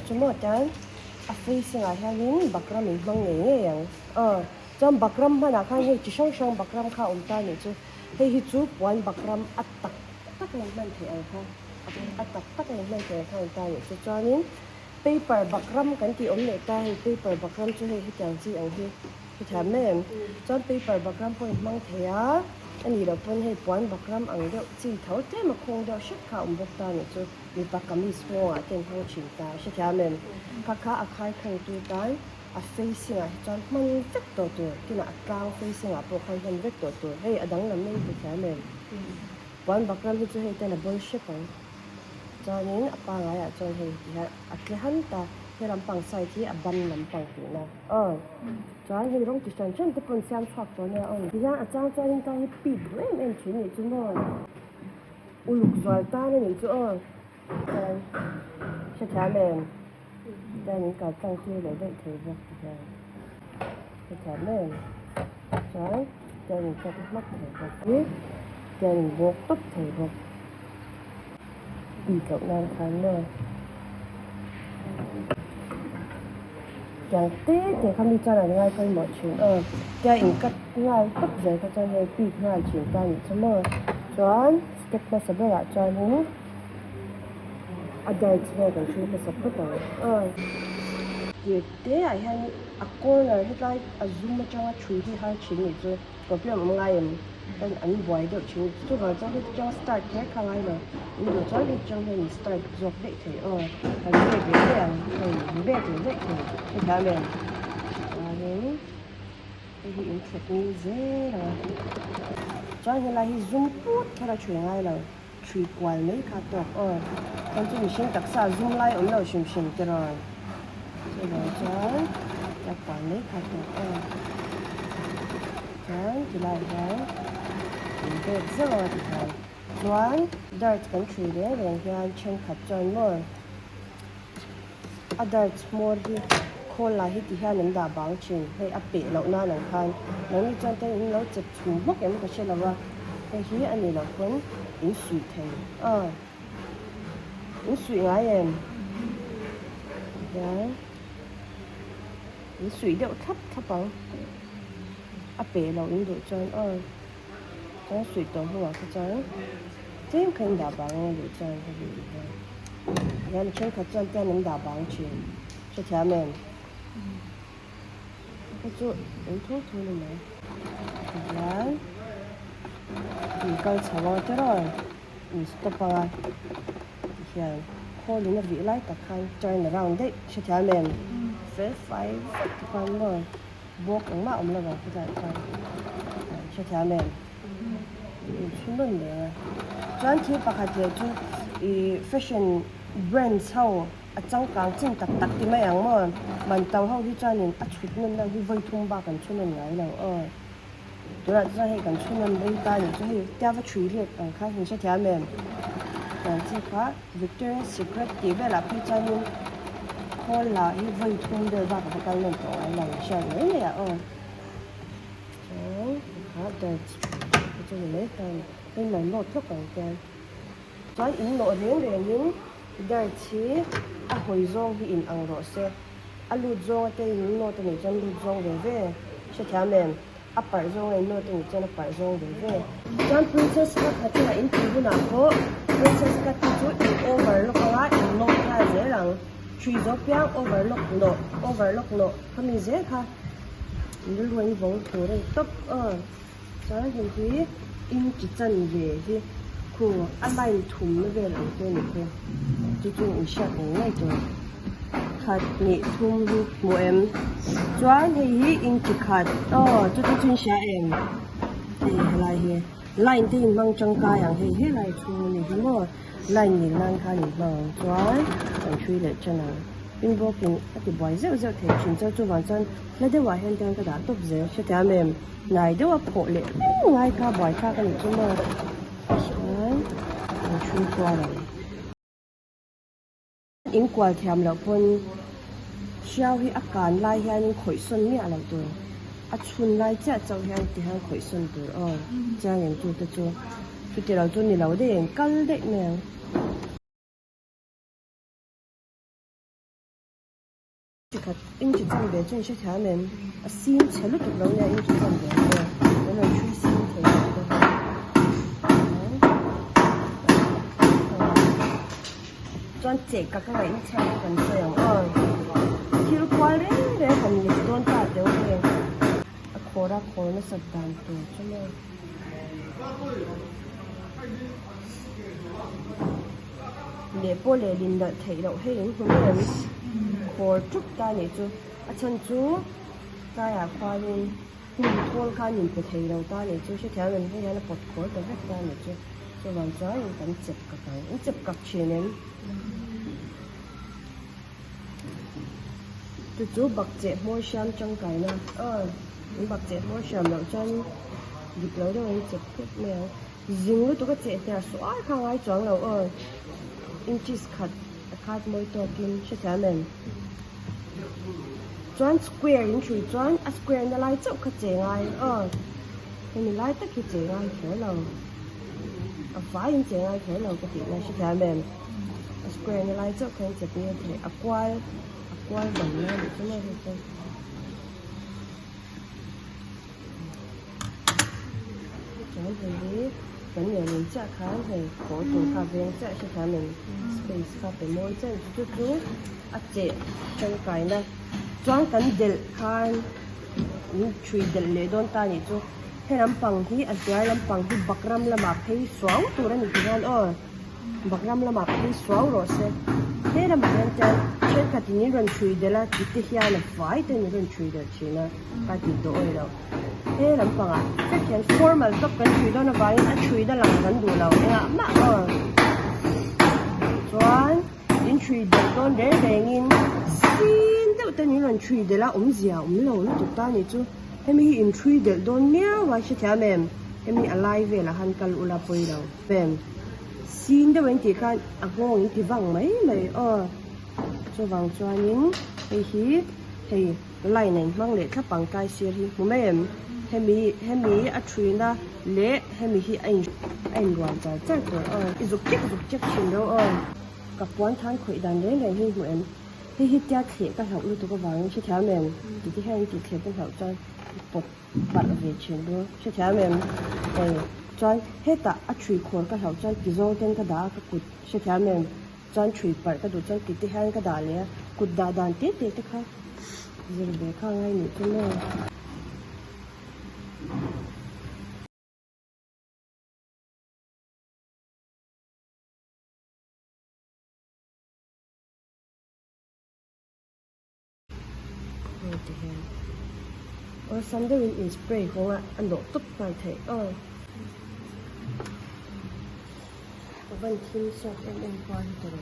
Chu maw chuan a facing ah hianin bakram in hmang ngei ngei ang aw chuan bakram hmanah khan hei chi hrang hrang bakram kha a awm ta anih chu hei hi chu puan bakram a tak tak a in hman theih ang kha a tak tak a in hman theih ang kha a awm ta anih chu chuanin paper bakram kan tih awm leh ta hei paper bakram chu hei hetiang chi ang hi. Hetiang mai em? Chuan paper bakram pawh in hmang thei a, a nih loh pawn hei puan bakram ang deuh chi tho tlem a khawng deuh hret kha a awm bawk ta nih chu mipa kamis nghawngah te in hmang thin ta a hrethiam em? Kha kha a khai khawng tu tan a facing ah hi chuan hman vek tawh tur kinah a tlang facing ah pawh khan hman vek tawh tur hei a danglam mai in ti thiam em? Puan bakram hi chu hei ten a bawl hrep ang chuanin a pangaiah chuan hei ti hian a tle han ta he lampang side hi a ban lampang tihna. Aw, chuan hei rawng chi hran hran te pawh an siam chhuak tawh nia aw. Tihian a chang chuan in tan hi pit duh em em thin nih chu maw. Uluk zual tan a nih chu aw. Chuan hrethiam em? Tihian in kal tlang tir leh daih thei bawk tihian. Hrethiam em? Chuan tihian in cut hmak thei bawk. Tihian in bawk tawp thei bawk. Tih loh nan khan maw tiang te te kha mi chuan an ngai pawimawh thin aw tia in cut nghal tawp zel kha chuan hei pik nghal thin ta anih chu maw chuan step hmasa berah chuanin a darts vel kan hrui hmasa phawt ang aw tir te ah hian a corner hetlai a zum atanga thui hi har thin nih chu problem awm ngai em. Chuan an buai deuh thin chuvang chuan heti chang start kher kha ngai lo in duh chuan heti chang hian in start zawk daih thei aw kan bek leh daih ang hei in bek leh daih thei hetiang em chuanin hei hi in thlep ngil zel ang a chuan helai hi zum put kher a thui ngai lo thui kual mai kha tawk aw chuan chu mihring taksa zum lai awm lo hrim hrim tiraw chuvang chuan a kual mai kha tawk aw. Chuan tilai hian in bag zeuh a ti hian chuan dart kan hrui reng reng hian thenkhat chuan maw a dart hmawr hi khawl lah hi ti hian an dah bang thin hei a peh loh nan ang khan nangni chuan te in lo chep chhum hmawk em ka hre lo a hei hi a nih loh pawn in suih thei a in suih ngai em tihian. In suih deuh thlap thlap ang. A peh loh in duh chuan aw chuan suih tawh hnuah kha chuan tlem kha in dah bang ang a duh chuan ka duh tih hian. Tihian thenkhat chuan tian an dah bang thin. Hrethiam em? Kha chu in thu thu ni mai. Tihian in kal chho ang tiraw in stop ang a tihian. Khawl in a vih lai tak khan turn around daih hrethiam em fel fai vek te khan maw bawk engmah awm lo ang khawtlai khan hrethiam em in chhu nawn leh ang a chuan thil pakhat leh chu ih fashion brands ho a changkang chin tak tak ti mai ang maw man to ho hi chuanin a chhut nawn na hi vawi thum bak an chhu nawn ngai lo aw Tunah chuan hei kan chhun an rei ta anih chu hei tia va thui let ang kha in hrethiam em? Chuan chi kha Victoria's Secret tih velah phei chuanin khawl lah hi vawi thum vel bak a va kal nawn tawh ngai lo hriat mai mai ah aw. Chuan kha dirt te chu ni mai ta a ni hei lo nawt lawk ang chuan chuan in nawh reng rengin dirt hi a hawi zawng hi in ang rawh se. A lut zawng ate in note a nih chuan lut zawng ve ve hrethiam em? A parh zawng a in note a nih chuan a parh zawng ve ve. Chuan princess cut ha chungah in tih hunah pawh princess cut hi chu in overlock anga in note nghal zel ang. Thui zawk piang overlock nawh overlock nawh khami zel kha in rilru in vawng tur a ni tawp aw. Chuan hei hi in chi chan ve hi khu a line thumna vel ang te a ni khu chu chu in hriat ngei ngei tur khat hnih thum hi hmuh em chuan hei hi in chi khat aw chu chu chu in hria em hei helai hi line te in hmang tangkai ang hei helai chhung a ni hi maw line ngil nan khan in hmang ang chuan kan hrui leh tan ang pin bawkin a ti buai zeuh zeuh thei thin chuan chuvang chuan hla deuhah hian chuan ka dah tawp zel hrethiam em. Hnai deuh a phawh leh reng ngai kha buai thlak a nih chu maw chuan an chhung kual ang. In kual thiam loh pawn hriau hi a kan lai hianin khawih sawn miah loh tur. A chhun lai chiah chauh hian ti hian khawih sawn tur aw chiang em chu te chu chuti lo chu ni lo daih em kal daih mai ang. Chikhat inchi chan ve chu in hrethiam em? A sin chhe lutuk lo nia inchi chan ve chu kan rawn thui sin thei lo bawk a. Chuan cheh ka ka ngaihna chhan chu kan sawi ang aw. Thil kual reng reng han lei dawn ta teuh heng a khawr a khawr nasat dan tur chu maw. Leh pawh leh lin nalh theih loh hei in hmu em? Khawr ṭup ta nih chu. A chhan chu tlaiah khuanin hmun thawl khan in pe thei lo ta nih chu hrethiam em hei hian a pawt khawr ta vek ta nih chu. Chuvang chuan kan chep kak ang. In chep kak thin em? Chu chu bakcheh hmawr hriam tangkaina aw in bakcheh hmawr hriam loh chuan dik lo deuh in chep khawp mai ang. Zing lutuk a cheh hniar sual kha ngai chuang lo aw inches khat a khat mawi tawkin hrethiam em? Chuan square in hrui chuan a square na lai chauh kha che ngai aw hemi lai tak hi che ngai kher lo a vaiin che ngai kher lo ka tihna hrethiam em? A square na lai chauh kha in chep nge theih a kual a kual dang na nih chu maw hei chu. Chuan hei hi kan lehling chiah khan hei kawr tur kha veng chiah hre thiam in space kha pe mawi chiah chu chu a cheh tangkaina chuan kan delh khan in thui delh leh dawn ta nih chu he lampang hi a hnuai lampang hi bakram lamah phei suau tur a ni ti hian aw. Bakram lamah phei suau rawh se. He lamah hian chuan thenkhat in in rawn chhui delh a ti te hian a vai ten in rawn chhui delh thin a ka ti tawh awih lo. He lampangah vek hian formal top kan chhui dawn avangin a chhui na lang kan duh lo engah mah aw. Chuan in chhui delh dawn reng rengin sin deuh ten in rawn chhui delh a awmzia awm lo lutuk ta nih chu. Hemi hi in chhui delh dawn miau a hrethiam em? Hemi a lai velah han kal ula pawi lo. Em sin deuh in tih khan a nghawng in ti vang mai mai aw chuvang chuanin hei hi hei line a inhmang leh thlap ang tlai sir hi hmu mai em hemi hemi a thuina leh hemi hi a in a inrual char char tur aw i zuk chek zuk chek thin deuh aw ka puan than khawih dan reng reng hi hmu em hei hi tia thleh ka hlauh lutuk avangin hrethiam em ti te hian tih thleh ka hlauh chuan pawt. Palh ve thin ru hrethiam em? Hei chuan hetah a thui khawl ka hlauh chuan ti zawng ten ka dah a ka kut hrethiam em? Chuan thui palh ka duh chuan ti te hian ka dah leh a kut dah dan te te te kha zir ve kha a ngai nih chu maw. Hei ti hian awlsam deuhin in spray kawng a a nawh tawp nghal theih aw. Ka van thim sawk em em khua hi tawrh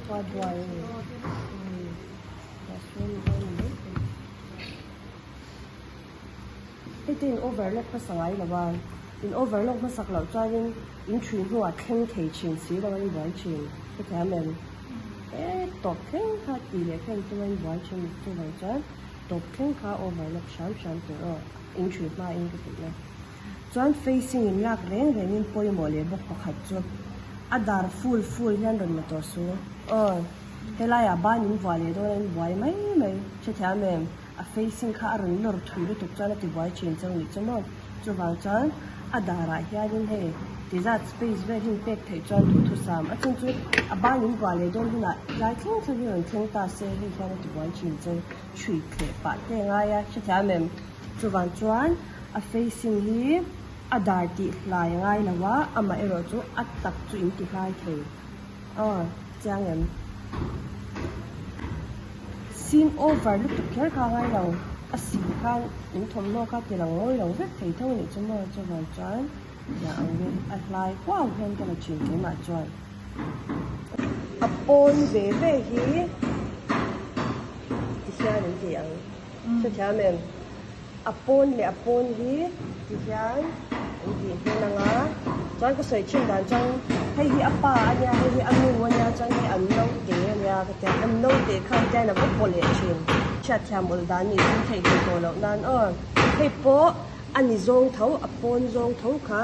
khua buai a ni umm classroom dawn ni mai thei. Hei te in overlock hmasa ngai lo a, in overlock hmasak loh chuanin in thui hnuah thleng thei thin si lo a in buai thin hetiang em? E tawp thleng kha tih leh kha in tum a in buai thin chuvang chuan tawp thleng kha overlock hram hram tur aw in thui hma in ka tih na. Chuan facing in lak reng reng in pawimawh leh bawk pakhat chu a dar full full hian rawn la tawh su aw helaiah ban in vuah leh dawn a in buai mai mai hrethiam em? A facing kha a rawn lawr thui lutuk chuan a ti buai thin chang nih chu maw. Chuvang chuan a darah hianin hei ti zat space vel hi pek theih chuan duhthusam a chhan chu a ban in buah leh dawn hunah tlai thleng thleng hi rawn thleng ta se hei hian a ti buai thin chang chhui thleh pah te a ngai a hrethiam em. Chuvang chuan a facing hi a dar tih hlai a ngai lo a amaherawh chu a tak chu in ti hlai thei. Aw chiang em? Sin over lutuk kher kha ngai lo a si khan in thawmhnaw kha ti lang ngawi lo vek thei tho nih chu maw chuvang chuan dah ang in a hlai huau hian ka la thin keimah chuan a pawn ve ve hi ti hian an ti ang hrethiam em? A pawn leh a pawn hi ti hian an tih hmun ang a, chuan ka sawi thin dan chuan hei hi a pa a nia hei hi a nu a nia chuan hei an naute a nia ka tia an naute khan tian a va paw leh thin. Hriatthiam awl dan nih chu theihnghilh tawh loh nan aw. Hei pawh a ni zawng tho, a pawn zawng tho kha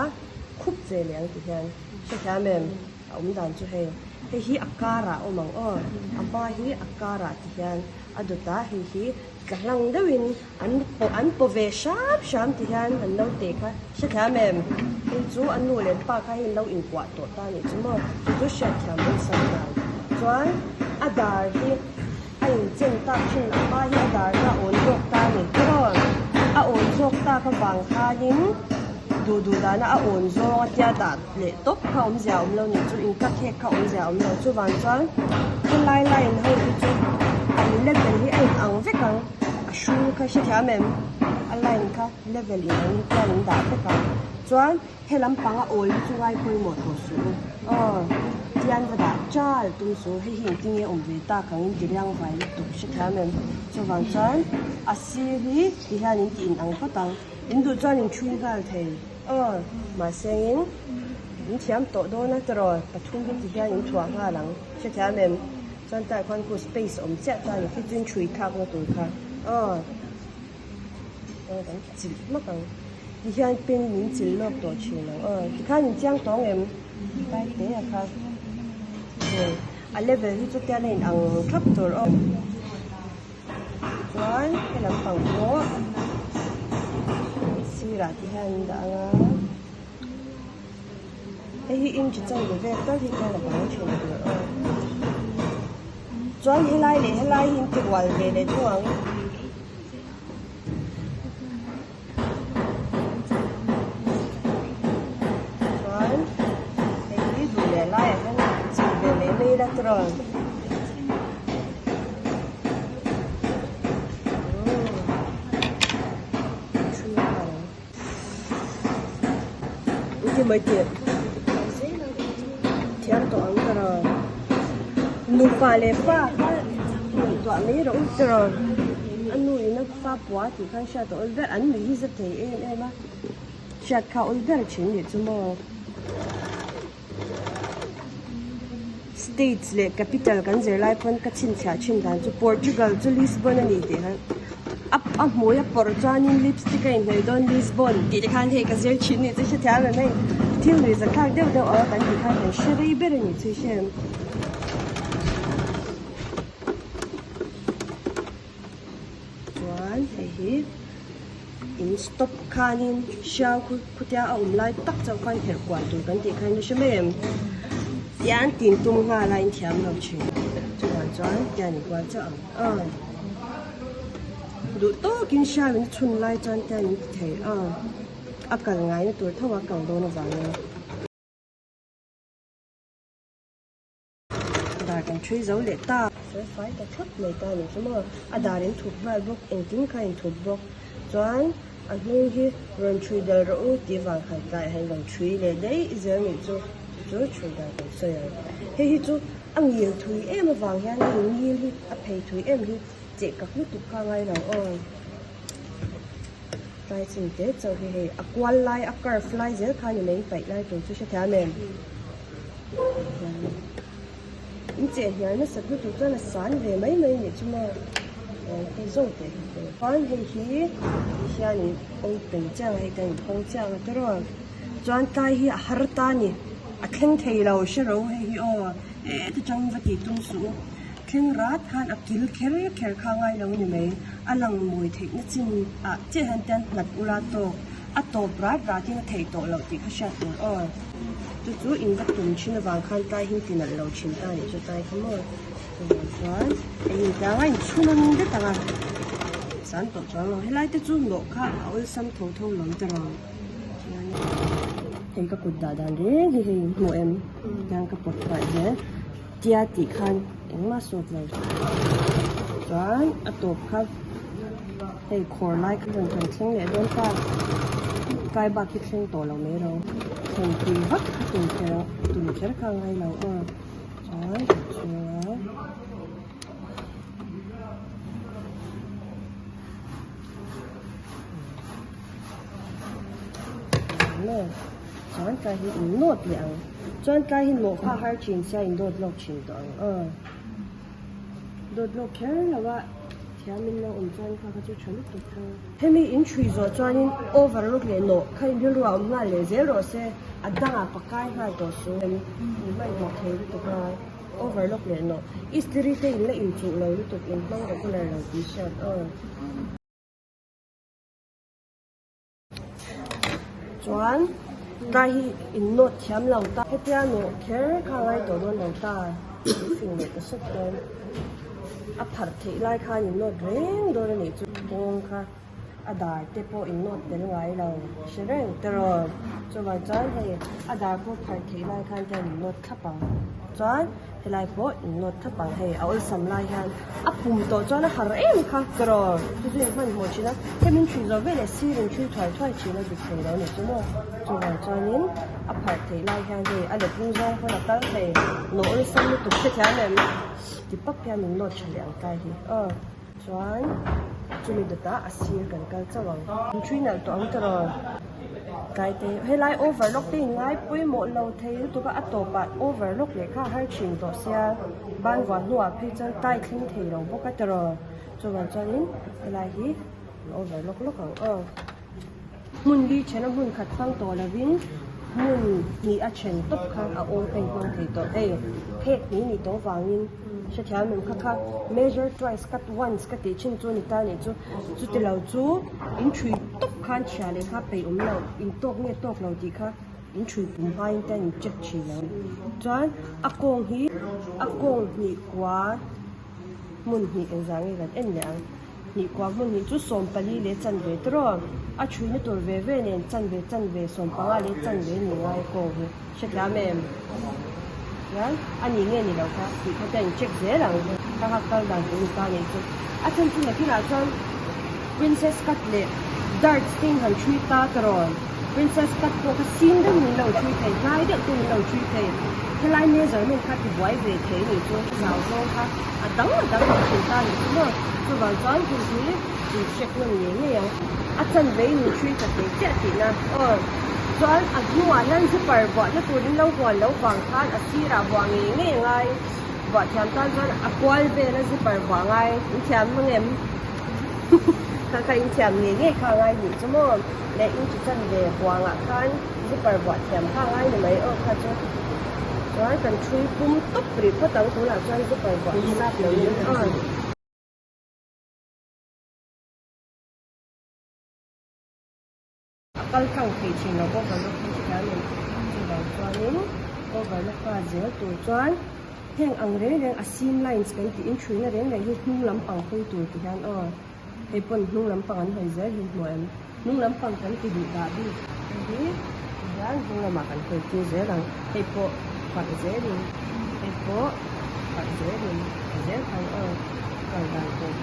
khup ve leh ang ti hian hrethiam em? A awm dan chu hei. Hei hi a karah a awm ang aw. A hma hi a karah ti hian a dawt a, hei hi tla hlang deuhin an paw an paw ve hram hram ti hian an lo teh kha hrethiam em? Hei chu a nu leh pa kha hei an lo inkuah tawh ta a nih chu maw? Chu chu hriatthiam awlsam dan. Chuan a dar hi a inchen tak thin a hma hi a dar kha a awn zawk ta a ni tiraw? A awn zawk tak avang khanin duh duh dana a awn zawng a tia dah leh tawp kha awmzia a awm lo nih chu in ka khek kha awmzia a awm lo chuvang chuan helai line ho hi chu an level hi a in ang vek ang a hrul kha hrethiam em a line kha level in ang hian an dah vek ang chuan He lampanga awl hi chu ngai pawimawh tawh suh u. Aw, tian va dah chal tum suh u. Hei hi engtin nge awm ve tak ang in ti riang vai lutuk hre thiam em? Chuvang chuan a sir hi ti hian in ti in ang phawt ang. In duh chuan in chhui nghal thei. Aw, mahse in in thiam tawh dawn a tiraw pathum hi ti hian in thuah nghal ang. Hre thiam em? Chuan tlaiah khuan khu space awm chiah ta a ni khi chu in chhui thlakna tur kha. Aw. Kan chilh hmak ang. Ti hian pen min chilh lawk tawh thin ang aw. Tikhan in chiang tawng em? Tlai te a kha. A level hi chu tian a in ang thlap tur aw. Chuan he lampang pawh sirah ti hian an dah ang a. Hei hi inch chan ve vel tal hi chuan a bang thin tur aw. Chuan helai leh helai hi in ti rual ve leh thung ang. Chuan hei hi duh leh laiah hian chilh ve mai mai ila tiraw. Engtin mai tih thiam tawh ang tiraw. Nupa leh pa kha ngaihtuah mai rawh u tiraw. A nu in a fa pua tih khan hriat a awl ber an nuih hi za thei em em a hriat kha awl ber thin nih chu maw. States leh capital kan zir lai pawn ka chhinchhiah thin dan chu Portugal chu Lisbon a ni tih khan a a hmui a pawrh chuanin lipstick a inhnawih dawn Lisbon tih te khan hei ka zir thin nih chu hrethiam em hei thil nuih zatthlak deuh deuh a kan tih khan kan hre rei ber a ni chu hriat. Chuan hei hi in stop khanin hriau khu khutia a awm lai tak chauh khan herh kual tur kan tih kha in la hre mai em tian tin tum nghal a in thiam lo thin chuvang chuan tian in kual chauh ang a duh tawkin hriau in a chhun lai chuan tian in ti thei a a kal ngaina tur tho a kal dawn avangin. Dar kan ṭhui zo leh ta. Sawi fai ta thlap mai ta ni chu maw. A dar in thup nghal bawk, engkim kha in thup bawk. Chuan a hnung hi rawn ṭhui dal rawh u tih vang khan tlaiah hian rawn ṭhui leh daih zel nih chu chu chu ṭhui dan kan sawi ang. Hei hi chu a ngil thui em avang hian hei ngil hi a phei thui em hi cheh kak lutuk kha a ngai lo aw. Tlai chin te chauh hi hei a kual lai a curve lai zel kha ni mai paih lai tur chu hrethiam em in cheh hnial nasat lutuk chuan a san ve mai mai nih chu maw hei zawng teh hi chu chuan hei hi ti hian in open chiang a hei kan in hawng chiang a tiraw chuan tlai hi a har ta a ni a thleng thei lo hre ro hei hi aw heta tang va tih tum suh u. Thleng rat khan a kil kher kher kha ngai lo ni mai. A lang mawi theihna chin ah chiah hian tian nghat ula tawk a tawp rat rat in a theih tawh loh tih kha hriat tur aw. Chu chu in va tum thin avang khan tlai hin ti nalh lo thin ta nih chu tlai kha maw. Chuvang chuan hei in tlang a inchhun ang vek ang a san tawh chuang lo. Helai te chu nawh kha a awlsam tho tho lo ta rang. Chuan hei ka kut dah dan reng hi hei in hmuh em tiang ka pawt pah zel. Tia tih khan engmah sawt lo chuan a tawp kha hei khawr lai kha rawn kan thleng leh dawn ta tlai bak hi thleng tawh lo mai ro thlen tui vak kha tum kher tum kher kha a ngai lo aw chuan chhunga chuan tlai hi in nawt leh ang. Chuan tlai hi mawh kha har thin sia in dawt lawk thin tawh ang aw. Dawt lawk kher lo a Hrethiam in lo awm chuan kha kha chu tha lutuk tho. Hemi in chhui zawh chuanin overlook leh nawh kha in rilru ah awm nghal leh zel rawh se, a dangah pakai nghal tawh su. In hmanhmawh thei lutuk a, overlock leh nawh. Istiri te in la inchuh lo lutuk, in hmang regular lo tih hriat aw. Chuan tlai hi in nawt thiam lo ta. Hetia nawh kher kha ngai tawh dawn lo ta tih fing leh ta sawt dawn. A pharh theih lai khan in nawt reng dawn a nih chu. Kawng kha a dar te pawh in nawt tel ngai lo hre reng tiraw. Chuvang chuan hei a dar pawh pharh theih lai khan hian in nawt thlap ang. Chuan helai pawh in nawt thlap ang hei a awlsam lai hian a pum tawh chuan a har em kha tiraw chu chu in hmanhmawh thin a hemi in ṭhui zawh veleh sir in ṭhui thuai thuai thin a dik thei lo a ni chu maw chuvang chuanin a pharh theih lai hian hei a letling zawng pawn a kal thei nawh awlsam lutuk hrethiam em ti pap hian in nawt tha leh ang tlai hi aw chuan chumi dawtah a sir kan kal chauh ang in ṭhui nalh tawh ang tiraw. Tlaite helai overlock te in ngai pawimawh lo thei lutuk a a tawpah overlock leh kha a har thin tawh sia ban vuah hnuah phei chuan tie thleng thei lo bawk a tiraw chuvang chuanin helai hi an overlock lawk ang aw hmun li then a hmun khat hmang tawh lovin hmun hnih a then tawp kha a awm phei hmang thei tawh hei phek hnih nih tawh vangin hrethiam em kha kha measure twice cut once ka tih thin chu ni ta nih chu chuti lo chu in thui tawp khan chhia leh kha peih awm lo in tawk nge tawk lo tih kha in thui pum hmain te an in check thin ang chuan a kawng hi a kawng hnih kua hmun hnih engzah nge kan en leh ang hnih kua hmun hnih chu 14 leh chanve tiraw a thuina tur ve ve nen chanve chanve 15 leh chanve ni ngai kawng hi hrethiam em hian a ni nge ni lo kha tih kha te an in check zel ang ka nghak kal dan tur ni ta nih chu a chhan chu nakinah chuan princess cut leh darts te in han thui ta tiraw princess cut pawh kha sin deuh in lo thui thei hnai deuh te in lo thui thei helai measurement kha tibuai ve thei nih chu zau zawng kha a dang a dang leh thin ta nih chu maw chuvang chuan hei hi in check nawn ngei ngei ang a chanve in thui ta thei chiah tihna aw chuan a hnuah hian zipper vuahna turin lo huan lo vang khan a sirah vuah ngei ngei ngai vuah thiam tan chuan a kual vela zipper vuah ngai in thiam mang em kha kha in thiam ngei ngei kha ngai nih chu maw leh inch chanve huangah khan zipper vuah thiam kha ngai ni mai aw kha chu chuan kan thui pum tawp rih phawt ang tunah chuan zipper vuah hi lak lo in aw. A kal tlang thei thin lo overlock hi hetiang a ni. Chuvang chuanin overlock a zel tur chuan heng ang reng reng a seam lines kan tih in thuina reng reng hi hnung lampang hawi tur ti hian aw hei pawn hnung lampang an hawi zel hi hmuh em hnung lampang kan ti duh dah bik hei hi ti hian hnung lamah kan hawi tir zel ang hei pawh pharh zelin hei pawh pharh zelin ti zel khan aw kal dan tur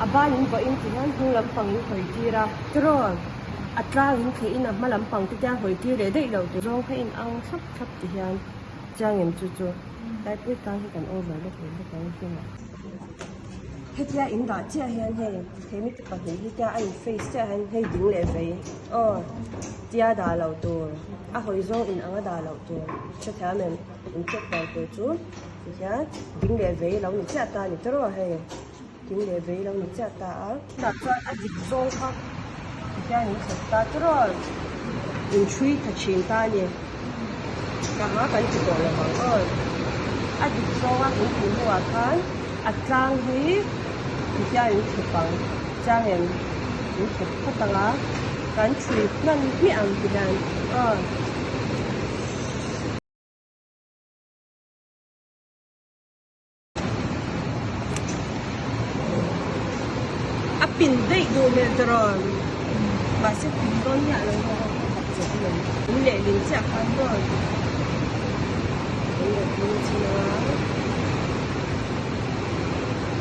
a ban in vawiin ti hian hnung lampang in hawi tir a tiraw. A tlang in theh in a hma lampang te tiang hawi tir leh daih loh tur zawng kha in ang thlap thlap ti hian chiang em chu chu taipui tlang hi kan over lawk leh bawk ang hlim ah. Hetia in dah chiah hian hei he mite pahnih hi tia a in face chiah hian hei ding leh vei aw tia dah loh tur a hawi zawng in ang a dah loh tur hrethiam em in check dan tur chu ti hian ding leh vei lo ni chiah ta ni tawrh a hei. Thing leh vei lo ni chiah ta a. Tah chuan a dik zawng kha ti hian in thawk ta tiraw in thui tha thin ta a ni. Ka ha kan ti tawh lo vang aw. A dik zawnga kan tih hnuah khan a tlang hi ti hian in thawk ang chiang em in thawk phawt ang a kan thui hman hmiah ang ti hian aw. A pin daih duh hmel tiraw mahse pin dawn miah lo maw a khat chiah a ni in lehling chiah khan maw in lehling chin a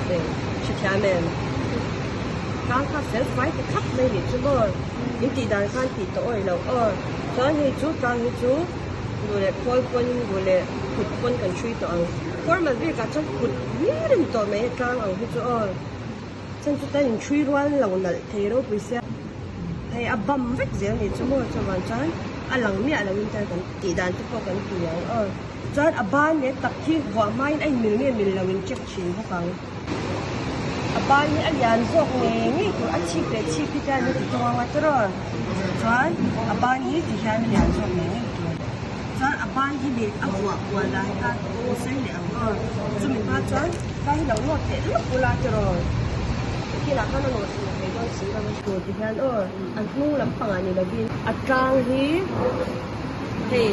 hei hrethiam em tlang kha fel fai ta thlap mai nih chu maw in tih dan khan tih tawh awih loh aw chuan hei chu tlang hi chu. Duh leh khawl pawn duh leh kut pawn kan hrui tawh ang. Formal bikah chuan kut hlir a ni tawh mai a tlang ang hi chu aw. Chuan chuta in hrui rual lo nalh thei ropui sia. Hei a bam vek zel ni chu maw chuvang chuan a lang miah lo in chuan kan tih dan te pawh kan ti ang aw. Chuan a ban leh tak hi vuah hmain a inmil nge mil lo in check thin bawk ang. A ban hi a lian zawk ngei ngei tur a chhip leh chhip hi chuan a ti tawng anga tiraw chuan a ban hi ti hian a lian zawk ngei ngei tur chuan a ban hi leh a vuah kual dan kha a sei leh ang aw chumi hma chuan tlai hi lo nawt leh lawk ula tiraw kinah khan a nawt leh thei dawn si lo a tur ti hian aw a hnung lampangah ni lovin a tlang hi hei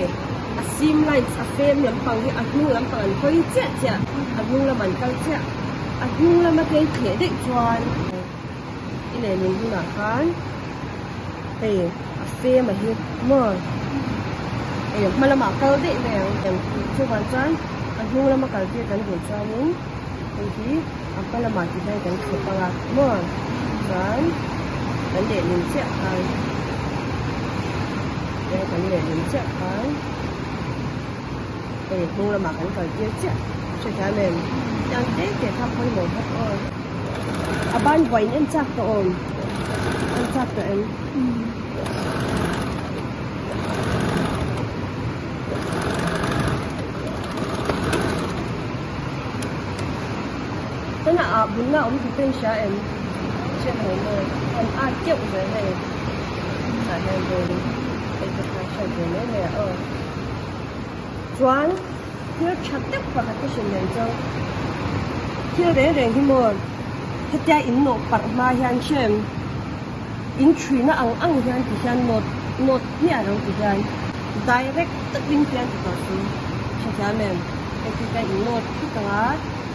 a seam lines a fem lampang hi a hnung lampang an hawi chiah chiah a hnung lam an kal chiah a hnung lama tlei thleh daih chuan i lehling hunah khan hei a fem a hi maw hei hma lamah kal daih mai ang chuvang chuan a hnung lama kal tir kan duh chuanin hei hi a hma lamah ti hian kan thlep ang a maw chuan kan lehling chiah khan tihian kan lehling chiah khan hei hnung lamah kan kal tir chiah hrethiam em tiang te te kha pawimawh bawk aw a ban buaiin en chak tawh awm en chak tawh em. Tunah ah bunna awm tih pawh in hria em? Hria lo maw? An at keuh ve hei. Tah hian dawn hei te kha hriat ve mai mai a aw. Chuan thil tha deuh pakhat ka hrilh leh chu thil reng reng hi maw hetia in nawh parh hma hian hria em? In chhuina ang ang hian ti hian nawt nawt hmiah lo ti hian direct takin hian ti tawh su hrethiam em? Heti ka in nawt phut ang a,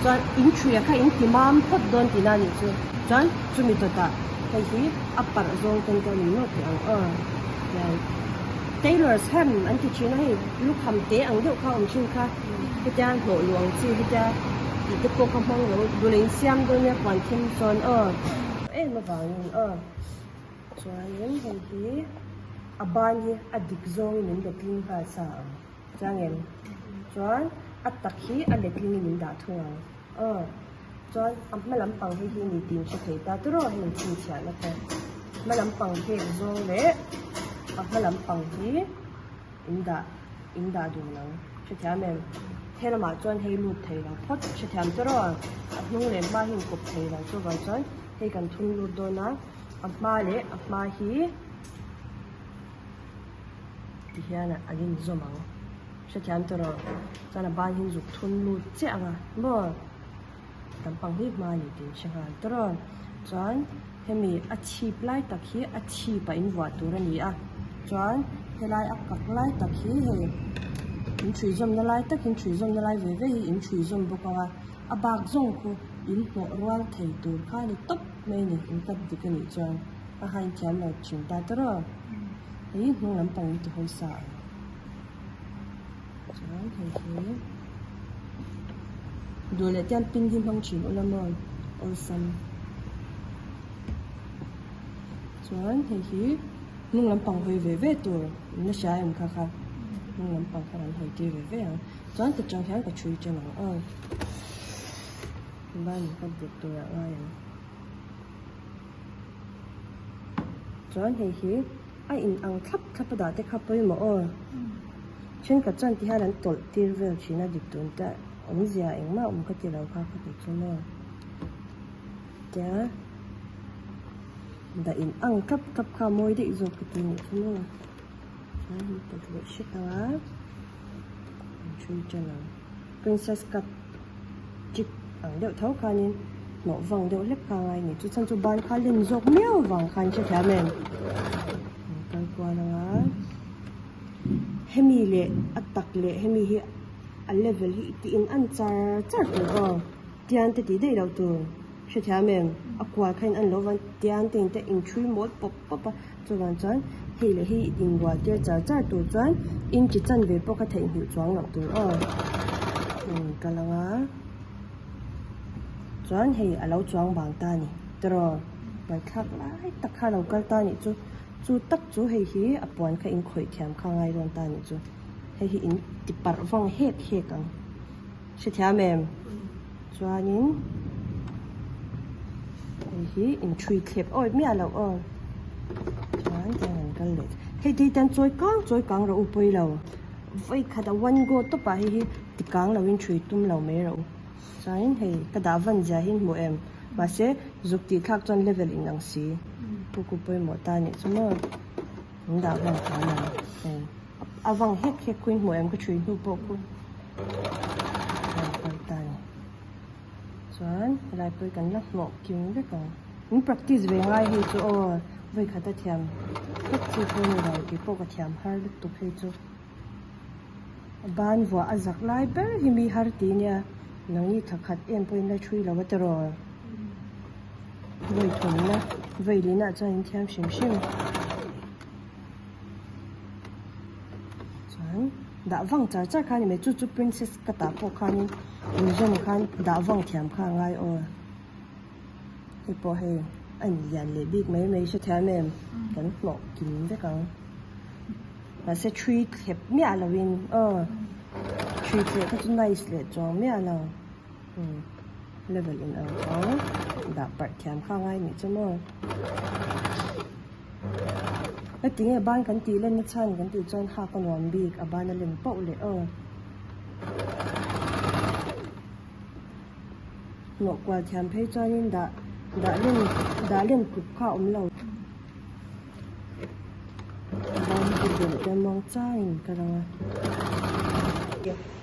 chuan in chhuia kha in ti mam phawt dawn tihna a nih chu. Chuan chumi dawtah hei hi a parh zawng ten ka ni nawt teh ang aw. Hian Tailor's hem an ti thin a hei lukham te ang deuh kha awm thin kha hetia hnawh luh ang chi hetia tih te pawh kha hmang lo dul in siam dawn nia puan thim chuan aw. Em avangin aw. Chuanin hei hi a ban hi a dik zawngin min letling nghal sa ang. Chiang em? Chuan a tak hi a letling in min dah thung ang. Aw. Chuan a hma lampang hei hi ni tih in hre thei ta tiraw hei in chhinchhiahna te. Hma lampang phek zawng leh a hma lampang hi in dah in dah dun ang. Hrethiam em? He lamah chuan hei lut thei lo phawt. Hrethiam tiraw? A hnung leh hma hi in kawp thei lo chuvang chuan hei kan thun lut dawn a, a hma leh a hma hi. Ti hian a inzawm ang. Hrethiam tawh rawh. Chuan a ban hi zuk thun lut chiah ang a maw? Lampang hi hma a ni tih in hre nghal tawh rawh. Chuan hemi a chhip lai tak hi a chhip ah invuah tur a ni a. Chuan helai a kak lai tak hi hei in chhui zawmna lai tak in chhui zawmna lai ve ve hi in chhui zawm bawk ang a. A bak zawng khu in hnawh rual thei tur kha a ni tawp mai a ni in cut dik a nih chuan. A hain thiam lo thin ta tawh rawh. Hei hnung lampang in ti hawi sa ang. Chuan hei hi duh leh tian pin hi hmang thin ula maw awlsam. Chuan hei hi hnung lampang hawi ve ve tur in la hria em kha kha hnung lampang kha kan hawi tir ve ve ang. Chuan ti tang hian ka thui ṭan ang aw. Ban ka dik tur ah ngai ang. Chuan hei hi a in ang thlap thlap a dah te kha pawimawh aw. Thenkhat chuan ti hian an tawlh tir vel thin a dik tun te awmzia engmah awm ka ti lo kha ka ti chu maw. Tia dah in ang thlap thlap kha mawi daih zawk ka ti nih chu maw. Chuan hei tawlh leh hret ang a an thui tan ang princess cut. Chip ang deuh tho khanin hnawh vang deuh hlek kha a ngai a ni. Chu chhan chu ban kha len zawk miau vang khan hrethiam em? An kal kual ang a. Hemi leh a tak leh hemi hi a level hi i tih in an char char tur aw. Tian te tih daih loh tur hrethiam em? A kual kha in an lo van tian te in te inthui mawl pawp pawp a. Chuvang chuan hei leh hei inbual tir char char tur chuan inchi chanve pawh kha theihnghilh chuang loh tur aw. Umm ka lang a. Chuan hei a lo chuang bang ta a ni. Tiraw ngaihthlak lai tak kha a lo kal ta a nih chu. Chu tak chu hei hi a puan kha in khawih thiam kha a ngai dawn ta a nih chu. Hei hi in ti parh vang hek hek ang. Hrethiam em? Chuanin hei hi inthui thlep awi miah loh aw. Chuan tiang an kal leh. Hei te hi tan chawi kang chawi kang rawh u pawi lo. Vawi khat a one go tawp ah hei hi ti kang lo in thui tum lo mai rawh u. Chuanin hei ka dah van zia hi in hmu em? Mahse zuk tih thlak chuan level in ang si. Pu ku pawimawh ta nih chu maw in dah vang thiam ang hei a vang hek hek khuin hmuh em ka thui hnu pawh khu a kal ta ni. Chuan helai pawh hi kan la hnawh kim vek ang. In practice ve ngai hei chu aw vawi khat a thiam vek chi pawh a ni lo tih pawh ka thiam har lutuk hei chu. A ban vuah a zak lai ber hi mi har ti nia nangni thla khat em pawhin la thui lo a tiraw. Vawi thumna vawi lina chuan in thiam hrim hrim. Chuan dah vang char char kha a ni mai chu chu princess ka tah pawh khanin inzawm khan dah vang thiam kha a ngai aw. Hei pawh hei a in lian leh bik mai mai hre thiam em kan hlawh kim vek ang mahse thui thlep miah lo in aw thui thleh kha chu nice leh chuang miah lo umm level in ang ang dah parh thiam kha a ngai nih chu maw heti nge ban kan tih len na chhan kan tih chuan hak a nuam bik a ban a len pauh leh aw. Hnawh kual thiam phei chuanin dah dah len dah len kut kha a awm lo. Ban hi ka belh te muang changin ka lang a.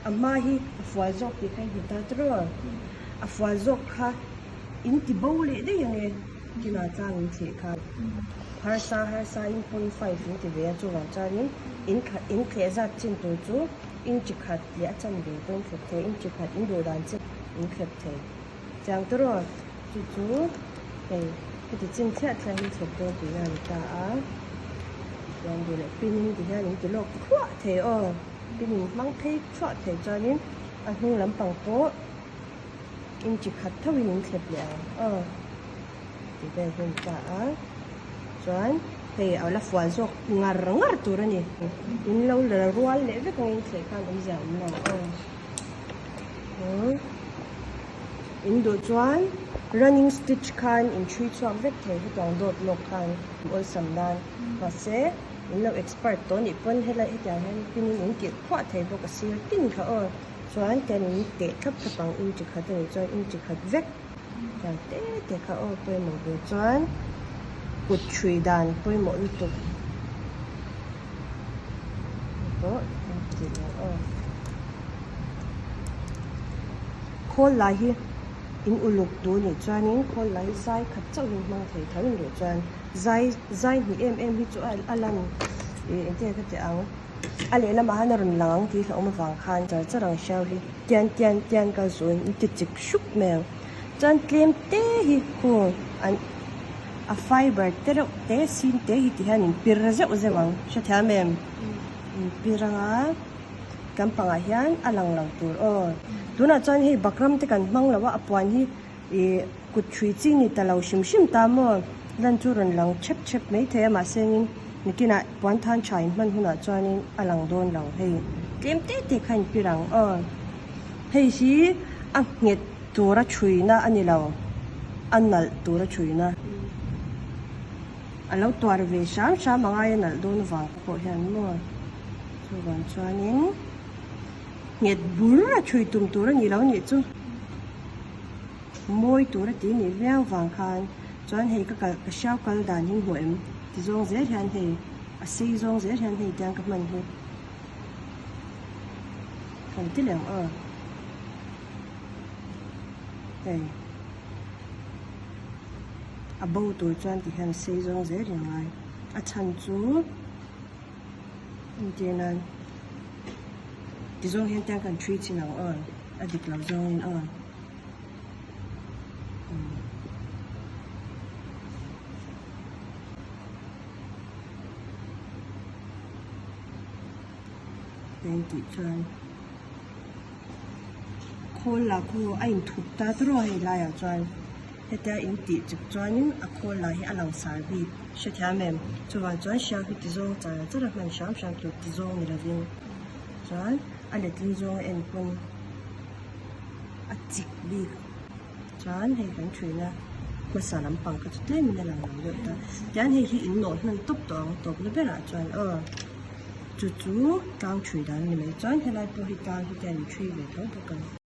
A hma hi a fual zawk tih kha i hmu ta tiraw? A fual zawk kha in ti bo leh daih ang e kila tlang in thleh khan. Harsa harsa in 0.5 in ti ve a chuvang chuanin in in thleh zat chin tur chu inchi khat leh a chanve pawh in thlep thei, inchi khat in duh dan chin in thlep thei. Chiang te rawh chu chu hei heti chin thliah thliah hi thlep dawn tih na a ni ta a, chuan duh leh pin in ti hian in ti lawk thluah thei aw, pin in hmang phei thluah thei chuanin a hnung lampang pawh inchi khat tho in in thlep leh ang aw ti vel hi a ni ta a. Chuan hei a la fual zawk ngar ngar tur a ni. In lo la rual leh vek angin thleh khan awmzia a awm lo aw. In duh chuan running stitch khan in thui chhuak vek thei hetiang dawt lawk khan awlsam nan. Mahse in lo expert tawh anih pawn helai hetiang hian pin in in kilh khuah thei bawk a sir tin kha aw. Chuan tian in teh thlap thlap ang inchi khat anih chuan inchi khat vek. Tiang te te kha aw pawimawh ve chuan kut chhui dan pawimawh lutuk pawh ti lo aw. Khawl lai hi in uluk duh nih chuanin khawl lai hi zai khat chauh in hmang thei tho in duh chuan zai zai hnih em em hi chu a lan ih engtin nge ka ti ang. A lehlamah han a rawn lang ang tih hlauhawm avang khan char char ang hriau hi tian tian tian kal zuin in ti chik hrup mai ang. Chuan tlem te hi khu an a fiber te reuh te sin te hi ti hian in pir zeuh zeuh ang hrethiam em? In pir anga kan pangah hian a lang lo tur aw. Tunah chuan hei bakram te kan hmang lo a a puan hi ih kut thui chi ni ta lo hrim hrim ta maw lan chu rawn lang chep chep mai thei a mahsengin nikinah puan than tha in hman hunah chuanin a lang dawn lo hei tlem te te kha in pir ang aw hei hi a nghet tura thuina a ni lo a nalh tura thuina a lo tuar ve hram hram a ngai a nalh dawn avang pawh hian maw chuvang chuanin nghet bur a thui tum tur a ni lo nih chu. Mawi tur a ti nih viau vang khan chuan hei ka kal ka hriau kal dan hi hmuh em ti zawng zel hian hei a sei zawng zel hian hei tiang ka hman hi kan ti leh ang aw hei a bo tur chuan ti hian sei zawng zel in ngai a chhan chu entir nan ti zawng hian tiang kan thui chin ang aw a dik lo zawng in aw. Eng tih chuan khawl lah khu a inthup ta tawrh a hei laiah chuan hetia in tih chuk chuanin a khawl lah hi a lang sar bik hrethiam em chuvang chuan hriau hi ti zawng char char a hman hram hram tur ti zawng ni lovin chuan a letling zawng a en pawn. a chik bik chuan hei kan thuina hmasa lampang kha chu tlemin a lang lo deuh ta tian hei hi in nawh hnan tawp tawh ang tawpna berah chuan aw chu chu tlang thui dan a ni mai chuan helai pawh hi tlang hi tian in thui ve tho bawk a.